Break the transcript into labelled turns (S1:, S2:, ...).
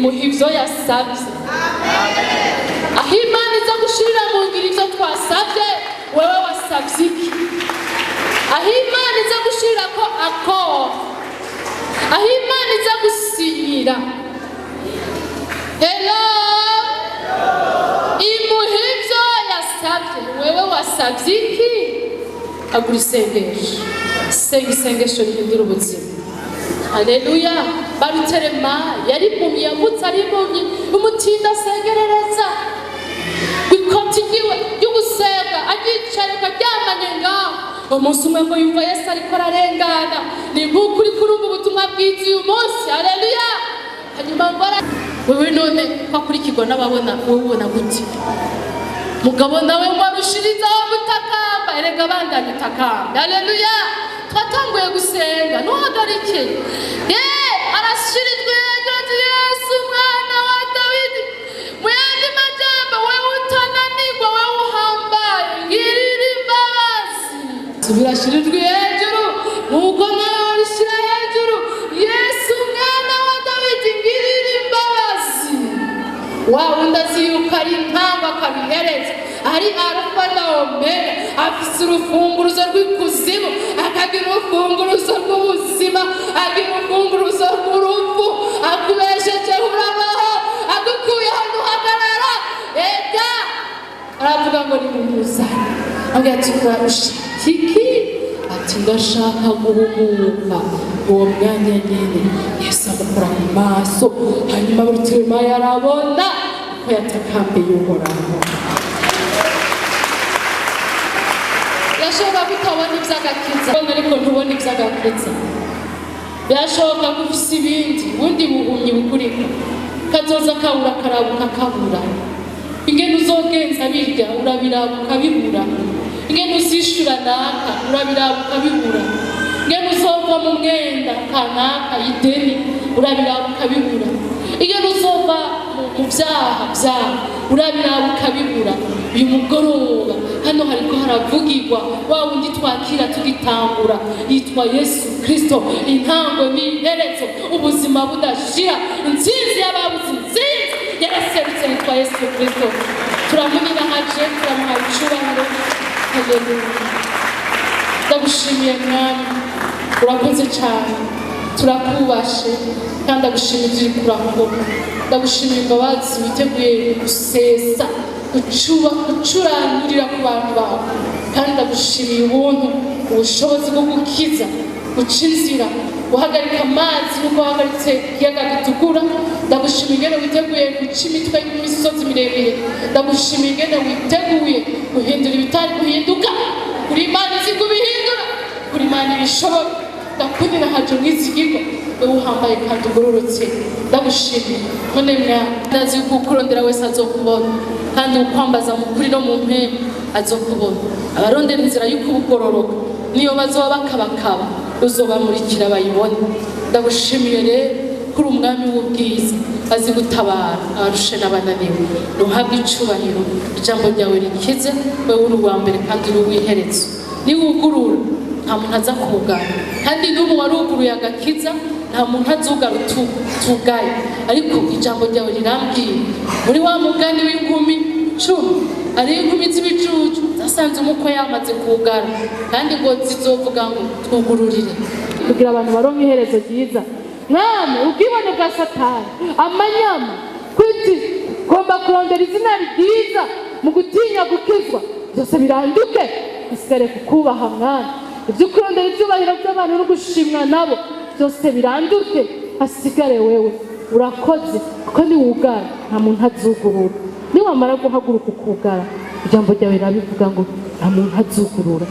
S1: Imuha ivyo yasavye. Aho Imana iza gushirira mu ngiro ivyo twasavye, wewe wasavye iki? Aho Imana iza gushirira ko accord, aho Imana iza gusinyira, hello, imuha ivyo yasavye. Wewe wasavye iki? Agura isengesho, senga isengesho rihindura ubuzima. Haleluya! Baruterema yari impumyi, yavutse ari impumyi. Umutinda asengerereza ikoti ryiwe ry'ugusenga, agicareka aryamanye ngaho. Umunsi umwe ngo yumva Yesu ariko ararengana. Ni nk'uko uri kurumva ubutumwa bwiza uyu munsi. Haleluya! Hanyuma ngo wewe none ko akurikirwa n'ababona, wowe ubona gute? Mugabo nawe ngo arushirizaho gutakamba. Erega bandanye utakamba. Haleluya! Twatanguye gusenga, ntuhagarike. Ye arashirijwe hejuru ati: "Yesu umwana wa Dawidi." Mu yandi majambo, wewe utananirwa, wewe uhambaye, ngirira imbabazi. Birashirijwe hejuru nk'uko nawe warishyira hejuru: "Yesu umwana wa Dawidi, ngirira imbabazi." Wa wundi azi yuko ari intango akabihereza, ari Arufa na Omega, afise urufunguruzo rw'ikuzimu, akagira urufunguruzo rw'ubuzima, agira urufunguruzo rw'urupfu. Akubeshejeho urabaho, agukuyeho ntuhagarara. Ega aravuga ngo nimumuzane. Avuga ati: "Urashaka iki?" Ati: "Ndashaka guhumuka." Uwo mwanya nyine Yesu amukora mu maso, hanyuma Barutimayo arabona ko yatakambiye Uhoraho. Birashoboka ko utabona iby'agakiza, ariko ntubona iby'agakiza. Birashoboka ko ufise ibindi bundi buhumyi bukuriko kazoza kabura, karabuka kabura ingene uzogenza birya, urabiraba ukabibura. Ingene uzishura naka, urabiraba ukabibura. Ingene uzova mu mwenda kanaka, ideni, urabiraba ukabibura. Ingene uzova mu vyaha vyawe, urabiraba ukabibura. Uyu mugoroba hano hariko haravugirwa wa wundi twakira tugitangura, yitwa Yesu Kristo, intango n'iherezo, ubuzima budashira, intsinzi y'ababuze intsinzi. Yaraserutse, yitwa Yesu Kristo. Turamuninahaje, turamuhaye icubahiro. Haleluya! Ndagushimiye Mwami, urakoze cyane, turakubashe kandi ndagushimiye ibyo uriko urakora. Ndagushimiye imbabazi witeguye gusesa, gucuba, gucuranurira ku bantu bawe. Kandi ndagushimiye ubuntu, ubushobozi bwo gukiza, guca inzira, guhagarika amazi nk'uko wahagaritse ikiyaga gitukura. Ndagushimiye ingene witeguye guca imitwe y'imisozi miremire. Ndagushimiye ingene witeguye guhindura ibitari guhinduka. Kuri Imana izi kubihindura, kuri Imana ibishobora. Ndakundira haje mwizigirwa, wewe uhambaye kandi ugororotse. Ndagushimiye none Mwami. Ndazi yuko ukurondera wese azokubona, kandi ukwambaza mu kuri no mu mpemu azokubona. Abarondera inzira y'ukubugororoka, niyo bazoba bakabakaba, uzobamurikira bayibone. Ndagushimiye rero kuri umwami w'ubwiza, azi gutabara abarushe n'abananiwe. Ntuhabwe icubahiro, ijambo ryawe rikize. Wewe uri uwa mbere kandi uri uw'iherezo. Niwugurura nta muntu aza kugara, kandi n'ubu waruguruye agakiza, nta muntu azugara utugaye. Ariko ijambo ryawe rirambwira muri wa mugani w'inkumi 10, ari inkumi z'ibicucu zasanze umukwe yamaze kugara, kandi ngo zizovuga ngo: "Twugururire," kugira abantu baronke iherezo ryiza. Mwami, ubwibone bwa Satani, amanyama, kwiti gomba kurondera izina ryiza mu gutinya gukizwa, byose biranduke, bisigare kukubaha. Mwami, ibyo kurondera ibyubahiro by'abantu no gushimwa nabo, byose biranduke, hasigare wewe. Urakoze kuko niwugara nta muntu azugurura. Niwamara guhaguruka ukugara, ijambo ryawe rirabivuga ngo nta muntu azugurura.